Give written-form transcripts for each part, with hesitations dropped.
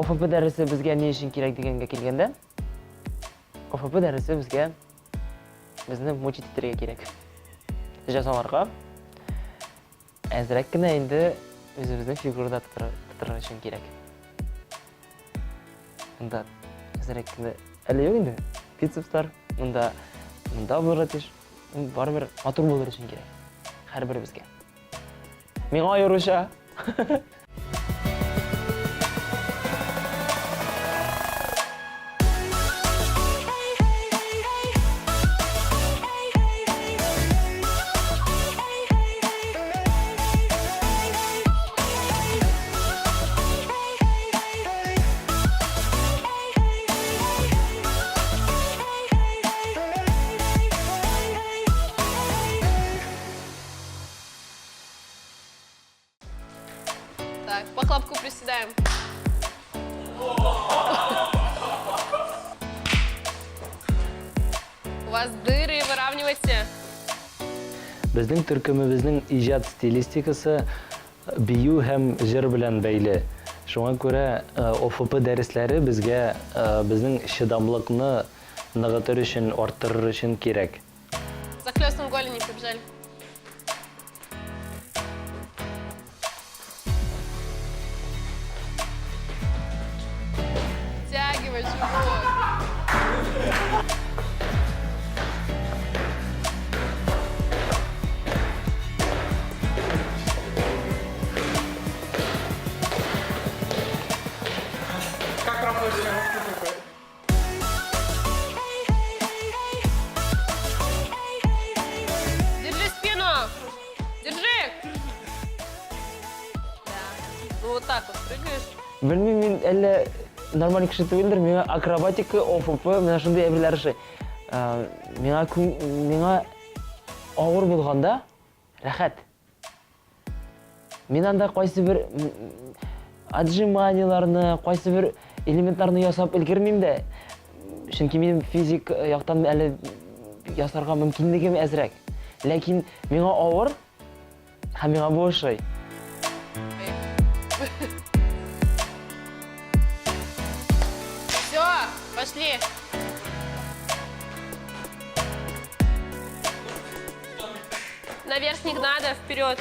ОФП дәресе безгә ни өчен кирәк дигәнгә килгәндә, ОФП дәресе безгә безне мучить итәргә кирәк. Җәзаларга әзрәк кенә инде үзебезне фигурада тотыр өчен кирәк. Монда әзрәк кенә әле юк инде бицепслар, монда монда булырга тиеш. Барыбер матур булыр өчен кирәк. Һәрберебезгә. Миңа аеруча. Так, по хлопку приседаем. У вас дыры, выравнивайте. Безнең төркемебезнең иҗат стилистикасы бию һәм җыр белән бәйле. Шуңа күрә ОФП дәресләре безгә безнең чыдамлыкны ныгытыр өчен, арттырыр өчен кирәк. Захлестом голени побежали. Втягивай живот. Как рабочая Держи спину! Держи! Да. Ну вот так вот прыгаешь. Белмим, мин әллә нормаль кеше түгелдер, миңа акробатика, ОФП, менә шундый әйберләр ошый. Миңа миңа авыр булганда рәхәт. Мин анда кайсы бер отжиманиеларны, кайсы бер элементларны ясап өлгермим дә. Чөнки минем физик яктан әле ясарга мөмкинлегем әзрәк. Ләкин миңа авыр һәм миңа бу ошый. Все, пошли. Наверх не надо, вперед.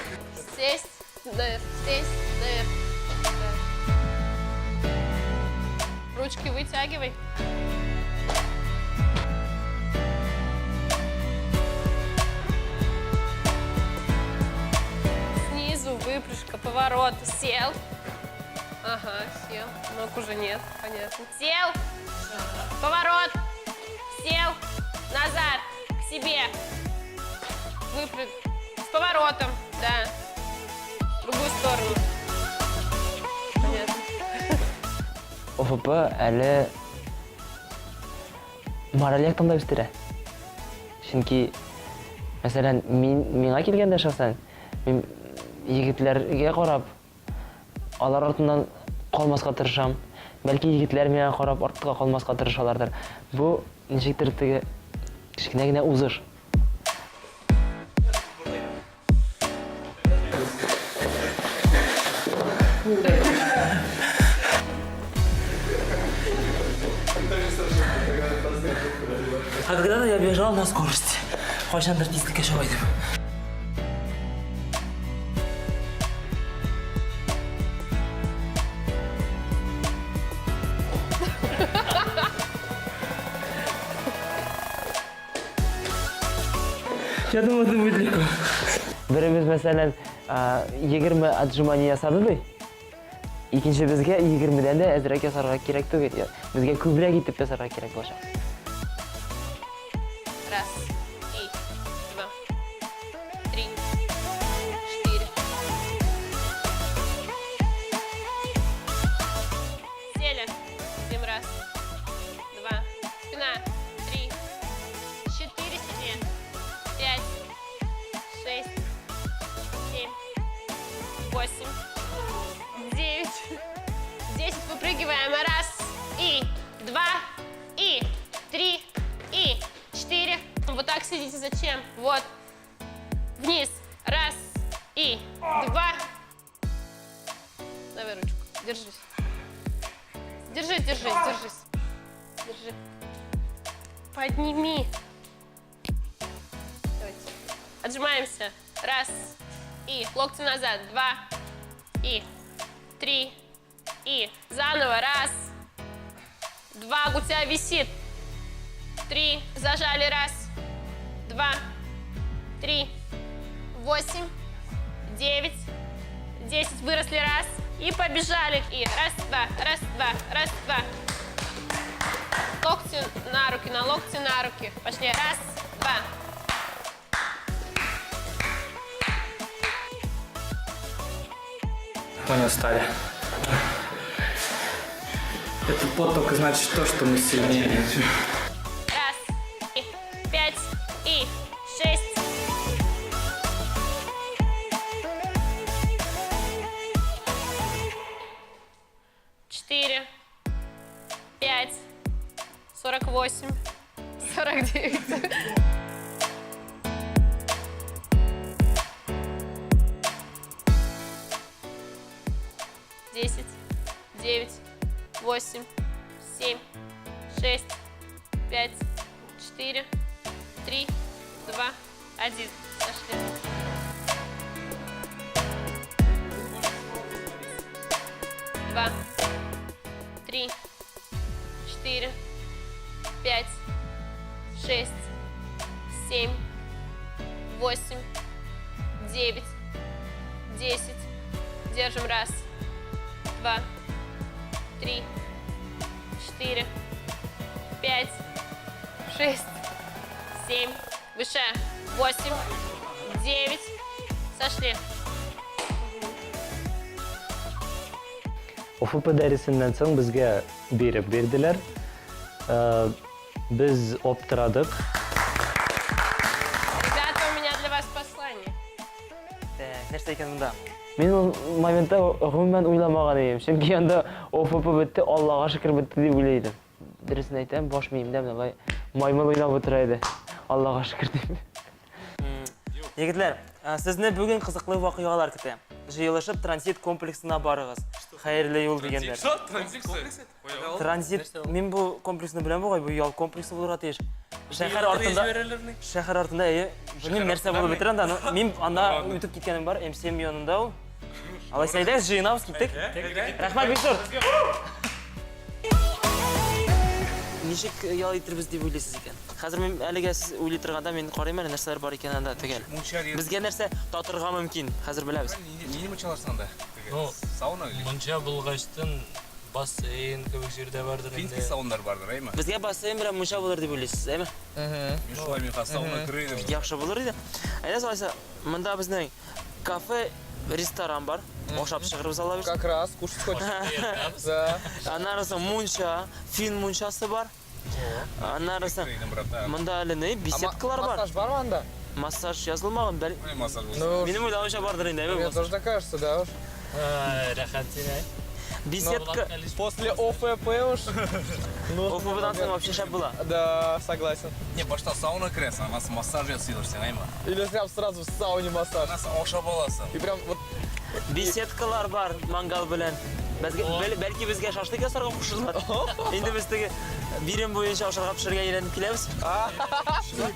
Сесть, наверх, сесть, наверх. Да. Ручки вытягивай. Снизу выпрыжка, поворот. Сел. Ага, сел. Ног уже нет, понятно. Сел. Поворот. Сел. Назад. К себе. Выпрыг. С поворотом, да. В другую сторону. Понятно. ОФП әле мораль яктан да үстерә. Чөнки, мәсәлән, мин миңа килгәндә шәхсән, мин егетләргә карап, алар артыннан калмаска тырышам. Бәлки егетләр миңа карап артка калмаска тырышалардыр. Бу ничектер теге кечкенә генә узыш. А когда-то я бежал на скорости. Кайчандыр тизлеккә чаба идем. Я думаю, это будет легко. Беребез, мәсәлән, 20 отжимание ясады ди. Икенчебезгә 20-дән дә әзрәк ясарга кирәк түгел. Безгә күбрәк итеп ясарга кирәк булачак. Раз, и два, три, четыре. Сели. Семь раз. Два. Спина. Три. Четыре себе. Пять. Шесть. Семь. Восемь. 9. 10. Выпрыгиваем. Раз. И. Два. И. Три. И. Четыре. Вот так сидите. Зачем? Вот. Вниз. Раз. И. Два. Давай ручку. Держись. Держись, держись, держись. Держи. Подними. Давайте. Отжимаемся. Раз. И. Локти назад. Два. И. Три. И. Заново. Раз. Два. У тебя висит. Три. Зажали. Раз. Два. Три. Восемь. Девять. 10. Выросли. Раз. И побежали. И раз, два, раз, два, раз, два. Локти на руки, на локти на руки. Пошли. Раз, два. Мы не устали. Этот пот только значит то, что мы сильнее. Раз, и пять, и шесть. Четыре, пять, 48, 49. 10, 9, 8, 7, 6, 5, 4, 3, 2, 1. Пошли. Два, три, 4, 5, 6, 7, 8, 9, 10. Держим. Раз, два, три, 4, 5, 6, 7, выше, 8, 9. Сошли. ОФП дәресеннән соң безгә биреп бирделәр. Э, без аптырадык. Ребята, у меня для вас послание. Так, нәрсә икән монда? Мин ул моментта гомумән уйламаган идем. Чөнки анда ОФП бетте, Аллага шөкер бетте дип уйлый идем. Дөресен әйтәм, баш миемдә менә болай маймыл уйнап утыра иде. Аллага шөкер дип. Егетләр, сезне бүген кызыклы вакыйгалар көтә. Җыелышып транзит комплексына барыгыз. Хәерле юл дигәннәр. Что? Транзит комплексы? Транзит, мин бу комплексны беләм бугай, бу ял комплексы булырга тиеш. Шәһәр артында, шәһәр артында, әйе, белмим нәрсә булып бетер анда, но мин анда үтеп киткәнем бар, М7 янында ул. Алайса әйдәгез, җыенабыз, киттек. Рәхмәт, бик зур. Ничек ял итербез дип уйлыйсыз икән? Хәзер мин әлегә сез уйлый торганда мин карыйм әле нәрсәләр бар икән анда төгәл. Безгә нәрсә татырга мөмкин, хәзер беләбез. Нинди мунчалар анда? Ну, Сауна или? Мунча булгачтын бассейн кебек җирдә бардыр инде. Финский сауналар бардыр, әйме? Безгә бассейн белән мунча булыр дип уйлыйсыз, әйме? Мин шулай мин хәзер сауна керер идем. Яхшы булыр иде. Әйдә, алайса, монда безнең кафе, ресторан бар. Ашап чыгырбыз алла бирсә. Как раз, кушать хочется. Да. Аннары соң мунча, фин мунчасы бар. Аннары соң Керер идем, брат. да. монда әле ни, беседкалар бар. Массаж бармы анда? Массаж язылмаган, бәл Ой, массаж булсын. Ну, Минем уйлавымча бардыр инде, әйме? мне тоже так кажется, да уж. Рәхәт син, әй. Беседка. После ОФП уж. Ну, ОФПдан соң вообще шәп була. Да, согласен. Не, башта сауна керәсең, аннан соң массаж ясыйлар сиңа, әйме? Или прям сразу в сауне массаж. Аннан соң ашап аласың. И прям вот Беседкалар бар мангал белән. Безгә, бәл, бәлки безгә шашлык ясарга кушырлар. Инде без теге бирем буенча ашарга пешерергә өйрәнеп киләбез.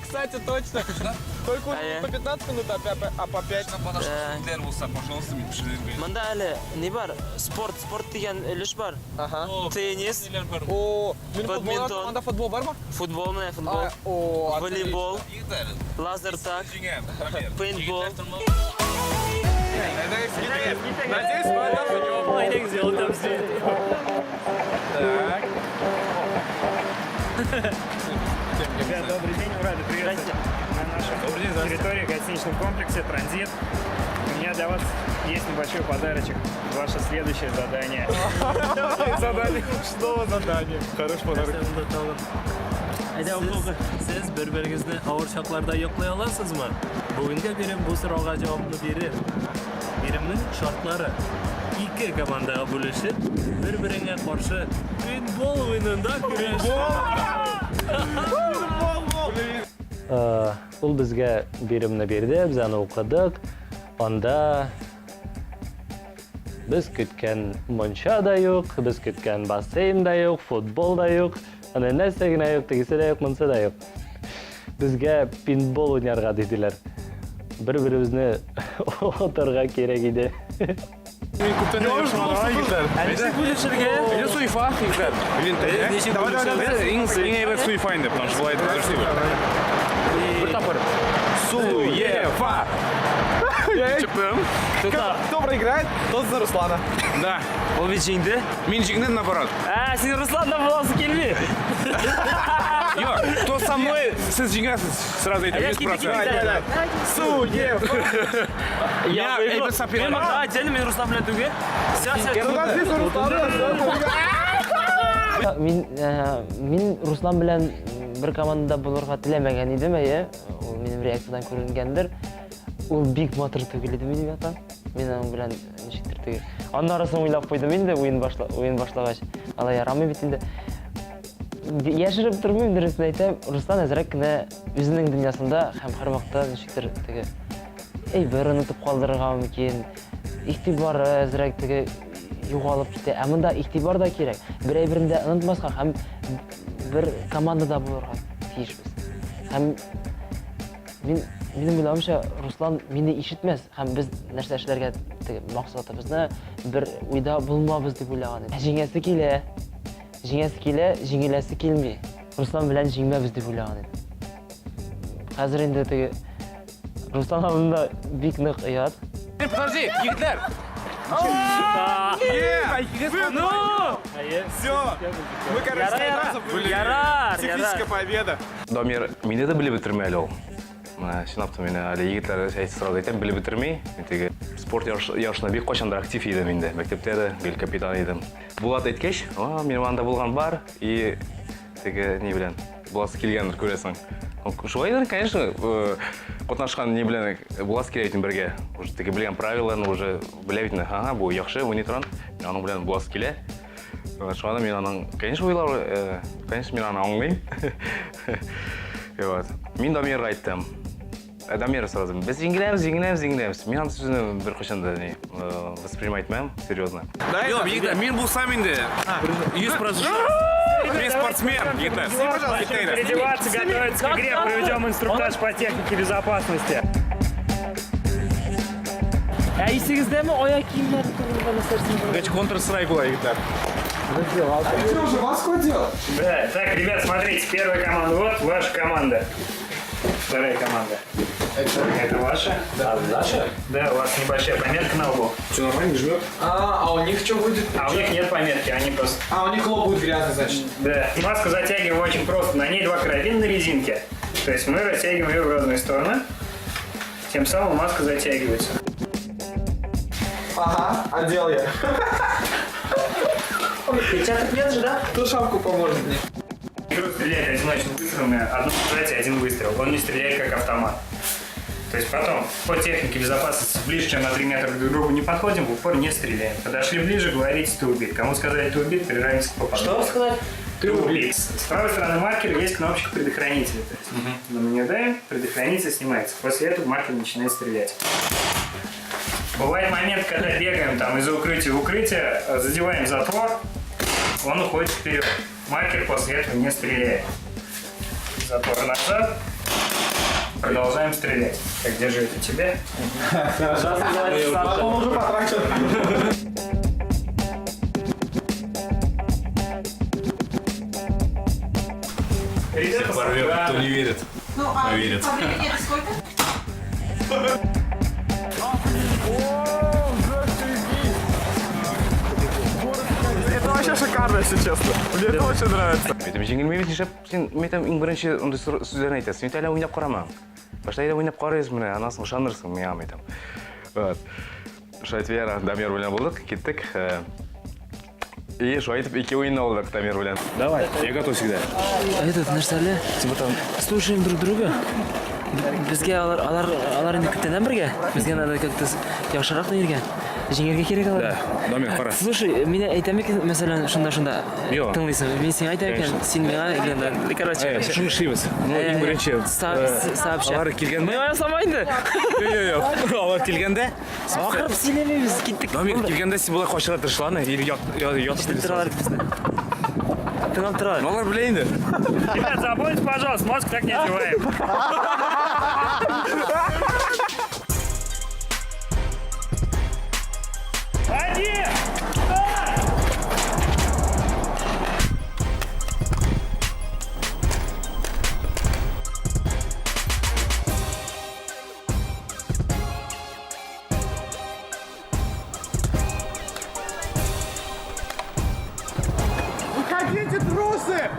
Кстати, точно. Только у них не по 15 минут, а по 5. Шунда шашлыклар булса, пожалуйста, мин пешерергә. Монда әле ни бар? Спорт, спорт дигән өлеш бар. Ага. Теннис, О, мин футбол, Бадминтон. анда футбол бармы? футбол менә футбол. А, О, отлично. Волейбол, Егетләр, лазертаг, җиңәм, Дамир. пейнтбол. Надеюсь, мы отдохнем. Әйдәгез, ял итәбез. Так. Ребят, добрый день, рады приветствовать на нашей территории, гостиничном комплексе «Транзит». У меня для вас есть небольшой подарочек. Ваше следующее задание. Задание. Снова задание. Хороший подарок. Сез, сез бер-берегезне авыр чакларда йоклый аласызмы? Бүгенге бирем бу сорауга җавапны бирер. Биремнең шартлары. Ике командага бүлешеп, бер-береңә каршы футбол уенында көрәш. Э, Ул безгә биремне бирде, без аны укыдык. Анда Без көткән мунча да юк, без көткән бассейн да юк, футбол да юк, аны нәрсә генә юк, тегесе дә юк, монысы да юк. Безгә пейнтбол уйнарга диделәр. Бер-беребезне атарга кирәк иде. Мин күптән егетләр. Ә ничек бүлешергә? Әйдә суефа, егетләр. Ничек Давай, давай, давай. Иң иң әйбәт суефа инде, потому что болай дөрес түгел. Бер тапкыр. Суефа! Чыктым. Кто проиграет, тот за Руслана. Да. Ул бит җиңде. Мин җиңдем наоборот. Ә, син Русланда буласы килми. Юк, кто со мной, сез җиңәсез. Сразу әйтәм, Ә, 100%. Суефа. Я әйбәт соперник. Мин монда отдельно, мин Руслан белән түгел. Все, все. У нас здесь Руслан. Мин, мин Руслан белән бер командада булырга теләмәгән идем, әйе. Ул минем реакциядән күренгәндер. Ул бик матур түгел иде минем яктан. Мин аның белән ничектер теге. Аннары соң уйлап куйдым инде уен башла, уен башлагач. Алай ярамый бит инде. Яшереп тормыйм, дөресен әйтәм, Руслан әзрәк кенә үзенең дөньясында һәм һәрвакытта ничектер теге әйбер онытып калдырырга мөмкин. Игътибары әзрәк теге югалып китә. Ә монда игътибар да кирәк. Бер әйберне дә онытмаска һәм бер командада булырга тиешбез. Һәм мин минем уйлавымча, Руслан мине ишетмәс һәм без нәрсә эшләргә теге максатыбызны бер уйда булмабыз дип уйлаган идем. Җиңәсе килә. Җиңәсе килә, җиңеләсе килми. Руслан белән җиңмәбез дип уйлаган идем. Хәзер инде теге Руслан алдында бик нык оят. Подожди, егетләр. Ну! Все. Мы, короче, Ярар, были. ярар, Техническая победа. Дамир, мине дә белеп бетерми әле ул. Менә чынлап та мине әле егетләр әйтә сразу әйтәм, белеп бетерми. Мин теге спорт ярышында бик кайчандыр актив идем инде. Мәктәптә дә гел капитан идем. Булат әйткәч, а, минем анда булган бар и теге ни белән буласы килгәндер күрәсең. Шулайдыр, конечно, катнашкан ни белән буласы килә бит бергә. Уже теге белгән правилаларны уже белә бит инде. Ага, бу яхшы уйный торган. Мин аның белән буласы килә. Шуңа да мин аның, конечно, уйлар, конечно, мин аны аңлыйм. Вот. Мин Дамирга әйттем. Дамир сразу, без җиңеләбез, җиңеләбез, җиңеләбез. Мин аның сүзен беркайчан да не воспринимать итмәм, серьезно. Юк, егетләр, мин булсам инде 100%. Мин спортсмен, егетләр. Переодеваться, готовиться к игре, проведем инструктаж по технике безопасности. Ә исегездәме аяк киемнәре турында нәрсә? Counter-Strike була, егетләр. Ты уже маску одел? Да, так, ребят, смотрите, первая команда, вот ваша команда. Вторая команда. Это ваша? Да. наша? Да, у вас небольшая пометка на лбу. Что, нормально жмет? А у них что будет? А у них нет пометки, они просто. А, у них лоб будет грязный, значит. Да. Маску затягиваем очень просто. На ней два карабина на резинке. То есть мы растягиваем ее в разные стороны. Тем самым маска затягивается. Ага, одел я. Перчаток нет же, да? Кто шапку поможет мне? Игру стреляет одиночным выстрелами, одно нажатие, один выстрел. Он не стреляет как автомат. То есть потом по технике безопасности ближе, чем на 3 метра друг к другу не подходим, в упор не стреляем. Подошли ближе, говорите, ты убит. Кому сказали, ты убит, прерываемся к попаданию. Что сказать? Ты убит. С правой стороны маркера есть кнопочка предохранителя. То есть мы на нее давим, предохранитель снимается. После этого маркер начинает стрелять. Бывает момент, когда бегаем там из укрытия в укрытие, задеваем затвор, он уходит вперед. Маркер после этого не стреляет. Затвор назад. Продолжаем стрелять. Так, держи это тебе. Он уже потрачен. Ребята, Порвет, кто не верит. Ну, а Поверит. по времени это сколько? Это вообще шикарно, если честно. Мне это очень нравится. Әйтәм, җиңелмәй бит, нишләп син, мин әйтәм, иң беренче андый сүзләрне әйтәсең. Син әле уйнап карама. Башта әйдә уйнап карыйбыз менә, аннан соң ышанырсың миңа, әйтәм. Вот. Шулай итеп, яра, Дамир белән булдык, киттек. И шулай итеп ике уен алдык Дамир белән. Давай. Я готов всегда. Этот нәрсә әле? Типа там Слушаем друг друга. Безгә алар алар алар инде күптәннән бергә. Безгә надо как-то яхшырак ниргә. Җиңәргә кирәк алар. Да, Дамир, кара. Слушай, мин әйтәм икән, мәсәлән, шунда шунда Юк. тыңлыйсың. Мин сиңа әйтәм икән, син миңа әйткәндә. Короче, Шуны эшлибез. Ну, иң беренче. Сообща. Алар килгәндә. Миңа ясама инде. Юк, юк, юк. Алар килгәндә. Акырып сөйләмибез, киттек. Дамир, килгәндә син болай качырга тырыш, ладно? Или ят, ятып Ишетеп торалар безне. Тыңлап торалар. Ну, алар белә инде. Ребят, забудьте, пожалуйста, мозг так не одеваем. Один! Выходите, трусы!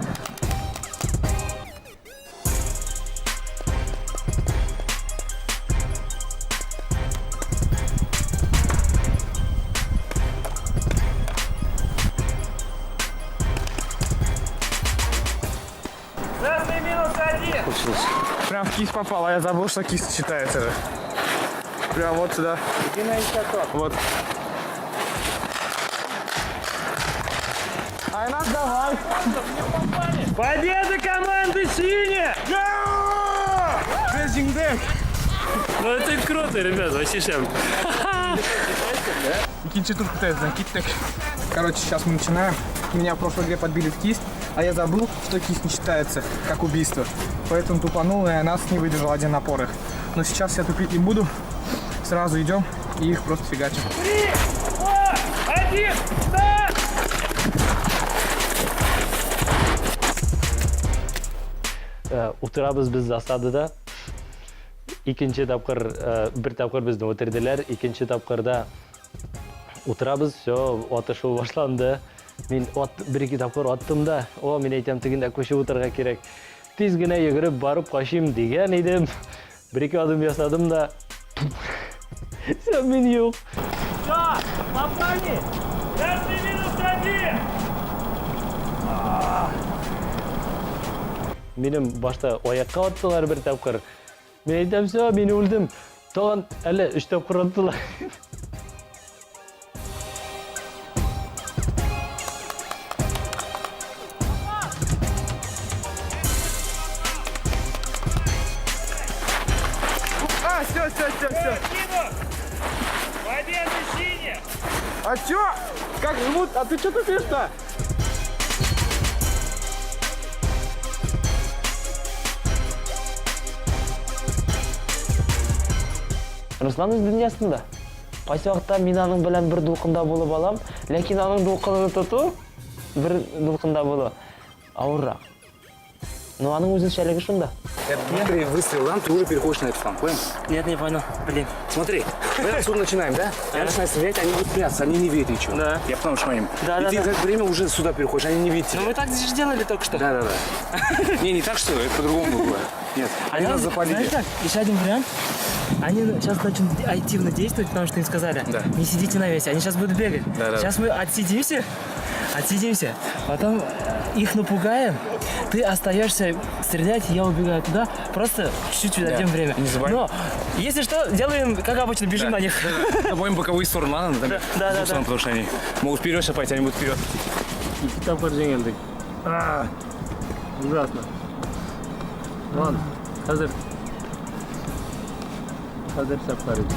Красный минус один! Прям в кисть попал, а я забыл, что кисть считается же. Прям вот сюда. Вот. Айназ, давай! Победа команды синяя! Без җиңдек! Ну это круто, ребят, вообще шем. Икенче тур көтәбез, киттек. Короче, сейчас мы начинаем. Меня в прошлой игре подбили в кисть, а я забыл, что кисть не считается как убийство. Поэтому тупанул, и нас не выдержал один напор их. Но сейчас я тупить не буду. Сразу идем и их просто фигачим. Три, два, один, старт! Утырабыз без засадада. Икенче тапкыр, бер тапкыр безне үтерделәр, икенче тапкырда утырабыз, все, атышу башланды. Мин ат, бер-ике тапкыр аттым да, о, мин әйтәм, тегендә күчеп утырырга кирәк. Тиз генә йөгереп барып качыйм дигән идем. Бер-ике адым ясадым да, все, мин юк. Все, попали! Красный минус один! Минем башта аякка аттылар бер тапкыр. Мин әйтәм, все, мин үлдем. Тагын әле өч тапкыр аттылар. А, все, все, все, все. Минус! Победа синяя! А чё? Как жмут? А ты чё тупишь-то? Руслан үз дөньясында. Кайсы вакытта мин аның белән бер дулкында булып алам, ләкин аның дулкынын тоту бер дулкында булу авыррак. Но аның үзенчәлеге шунда. Дмитрий выстрел дам, ты уже переходишь на этот фланг, понял? Нет, не понял. Блин. Смотри, мы отсюда начинаем, да? Я начинаю стрелять, они будут прятаться, они не видят ничего. Да. Я потом шмоним. Да, И да, ты да. за это время уже сюда переходишь, они не видят тебя. Ну мы так же делали только что. Да, да, да. Не, не так, что это по-другому было. Нет, они нас запалили. Знаешь как? Еще один вариант. Они сейчас начнут активно действовать, потому что им сказали, Да. не сидите на весе, они сейчас будут бегать. Да, да. Сейчас мы отсидимся, отсидимся, потом их напугаем, ты остаешься стрелять, я убегаю туда, просто чуть-чуть дадим время. Не забывай. Но, если что, делаем, как обычно, бежим на них. Обоим боковые стороны, ладно? Там, Да, да, с двух да. сторон, потому что они могут вперед сейчас пойти, они будут вперед. Ике тапкыр җиңелдек. Ужасно. Ладно, хәзер. Хәзер шәп карыйм.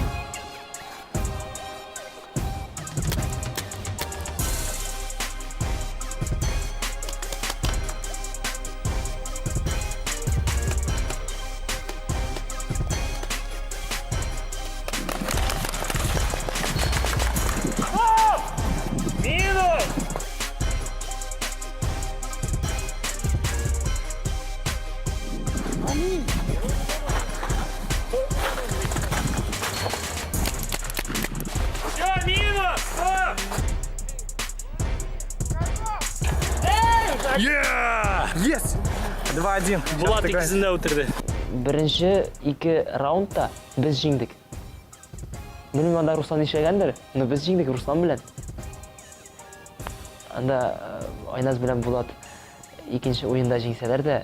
Минус! Все, минус! Стоп! Есть! 2-1. Булат икесен дә үтерде. Беренче ике раундта без җиңдек. Белмим анда Руслан нишләгәндер, но без җиңдек Руслан белән. Анда Айназ белән Булат икенче уенда җиңсәләр дә,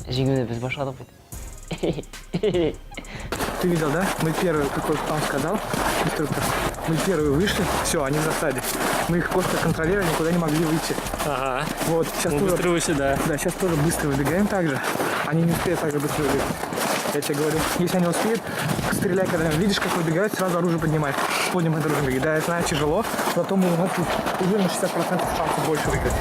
җиңүне без башладык бит. Ты видел, да? Мы первый, какой там сказал, инструктор. Мы первые вышли, все, они в засаде. Мы их просто контролировали, никуда не могли выйти. Ага. Вот, сейчас Ну, тоже... быстро вышли, да. Да, сейчас тоже быстро выбегаем также. Они не успеют так же быстро выбегать. Я тебе говорю, если они успеют, стреляй, когда видишь, как выбегают, сразу оружие поднимай. Поднимай оружие. Беги. Да, я знаю, тяжело, зато мы у нас тут уже на 60% шансов больше выиграть.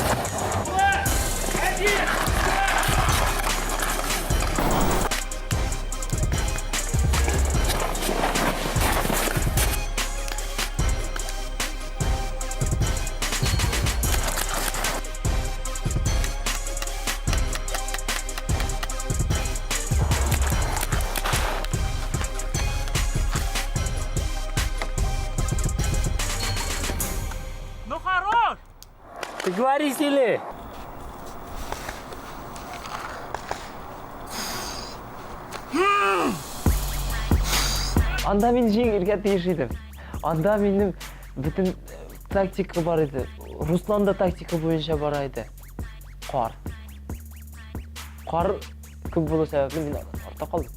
Ну хорош! Ты говори сильнее. Анда мин җиңергә тиеш идем. Анда минем бөтен тактика бар иде. Руслан да тактика буенча бара иде. Кар. Кар күп булу сәбәпле мин артта калдым.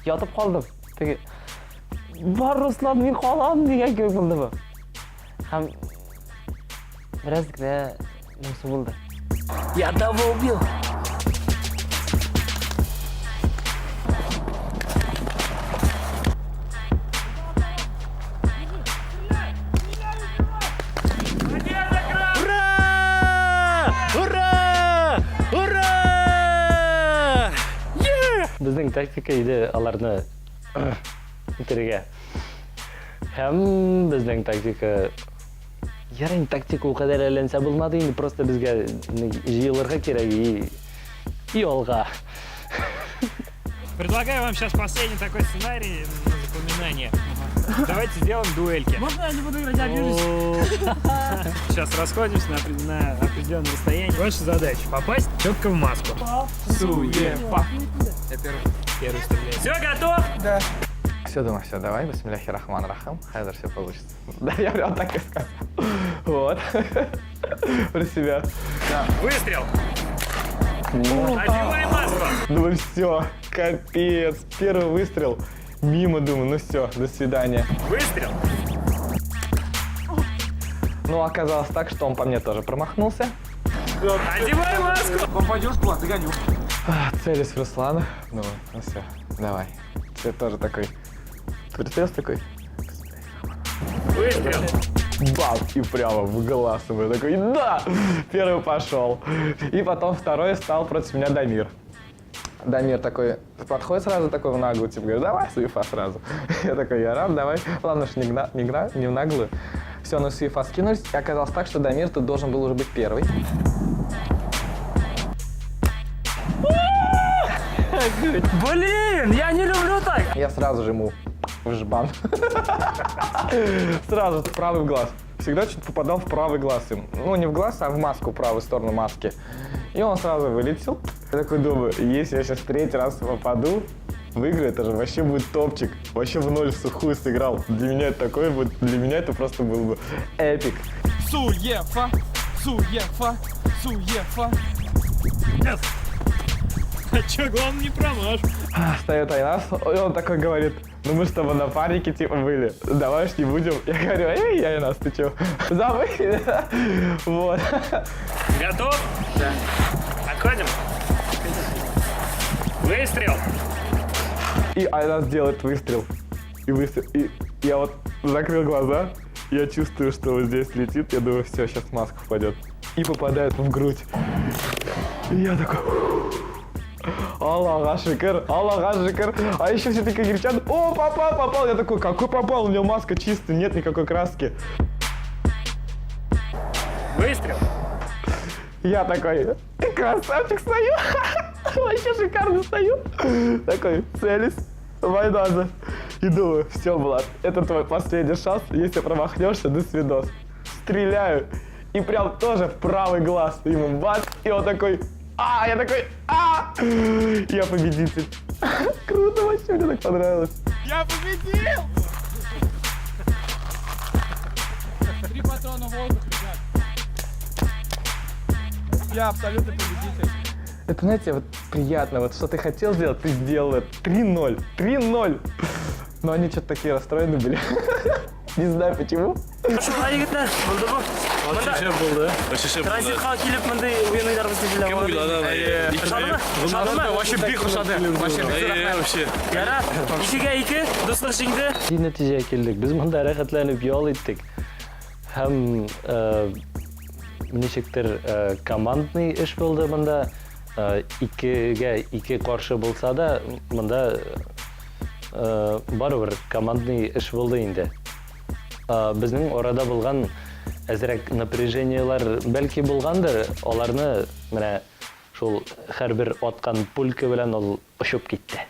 Ятып калдым. Теге бар Руслан, мин калам дигән кебек булды бу. Һәм бераз генә моңсу булды. Я того убил. Ура! Ура! Ура! Безнең тактика иде аларны үтерергә. Һәм безнең тактика Ярый, инде тактика ул кадәр әйләнсә булмады инде, просто безгә җыелырга кирәк и алга. Предлагаю вам сейчас последний такой сценарий на запоминание. Давайте сделаем дуэльки. Можно я не буду играть, я обижусь? Сейчас расходимся на определенное расстояние. Ваша задача попасть четко в маску. Суефа. Я первый. Первый стреляет. Все, готов? Да. Все, думаю, все, давай, бисмилляхи рахман рахим, хәзер все получится. Да, я прям так и сказал. Вот. Про себя. Да. Выстрел! Одевай маску! Думаю, все, капец. Первый выстрел. Мимо, думаю, ну все, до свидания. Выстрел! Ну, оказалось так, что он по мне тоже промахнулся. Одевай маску! Попадешь, класс, догоню. Целюсь в Руслана. Думаю, ну все, давай. Ты тоже такой. Прицелился такой. Выстрел! Бам! И прямо в глаз ему. Я такой, да! Первый пошел. И потом второй стал против меня Дамир. Дамир такой подходит сразу такой в наглую, типа, говорит, давай суефа сразу. Я такой, я рад, давай. Главное, что не в наглую. Все, на суефа скинулись. И оказалось так, что Дамир тут должен был уже быть первый. Блин, я не люблю так! Я сразу же ему в жбан. Сразу в правый глаз. Всегда чуть попадал в правый глаз им. Ну, не в глаз, а в маску, правую сторону маски. И он сразу вылетел. Я такой думаю, если я сейчас третий раз попаду, выиграю, это же вообще будет топчик. Вообще в ноль в сухую сыграл. Для меня это такое будет, для меня это просто был бы эпик. Суефа, суефа, суефа. Yes. А чё, главное, не промажь. Встает Айназ, и он такой говорит, ну мы с тобой напарники типа были, давай уж не будем. Я говорю, эй, Айназ, ты чё, забыли? Вот. Готов? Да. Отходим? Выстрел! И Айназ делает выстрел. И выстрел. И я вот закрыл глаза, я чувствую, что вот здесь летит, я думаю, все, сейчас маска упадет. И попадает в грудь. И я такой... Аллаха шөкер, Аллаха шөкер. А еще все такие кричат, о, попал, попал. Я такой, какой попал? У него маска чистая, нет никакой краски. Выстрел. Я такой, ты красавчик, стою. Вообще шикарно стою. Такой, целюсь, Вайназа. И думаю, все, Влад, это твой последний шанс. Если промахнешься, до свидос. Стреляю. И прям тоже в правый глаз. Ему бац. И он такой, а, я такой, а! Я победитель. Круто вообще, мне так понравилось. Я победил! 3 патрона в воздух, ребят. Я абсолютно победитель. Это, знаете, вот приятно, вот что ты хотел сделать, ты сделал это. 3-0, 3-0. Но они что-то такие расстроены были. Не знаю почему. Шулай, егетләр, булды бу. Монда булды. Вообще транзитка килеп мондый уен уйнарбыз дип Кем уйлады аны? Ошадымы? Ошадымы? Вообще бик ошады. Вообще бик рәхмәт. Вообще. Ярар, 2-гә 2, дуслык җиңде. Нинди нәтиҗәгә килдек? Без монда рәхәтләнеп ял иттек. Һәм ничектер командный эш булды монда. 2-гә 2 каршы булса да, монда барыбер командный эш булды инде. Безнең арада булган әзрәк напряжениелар бәлки булгандыр, аларны менә шул һәрбер аткан пулька белән ул очып китте.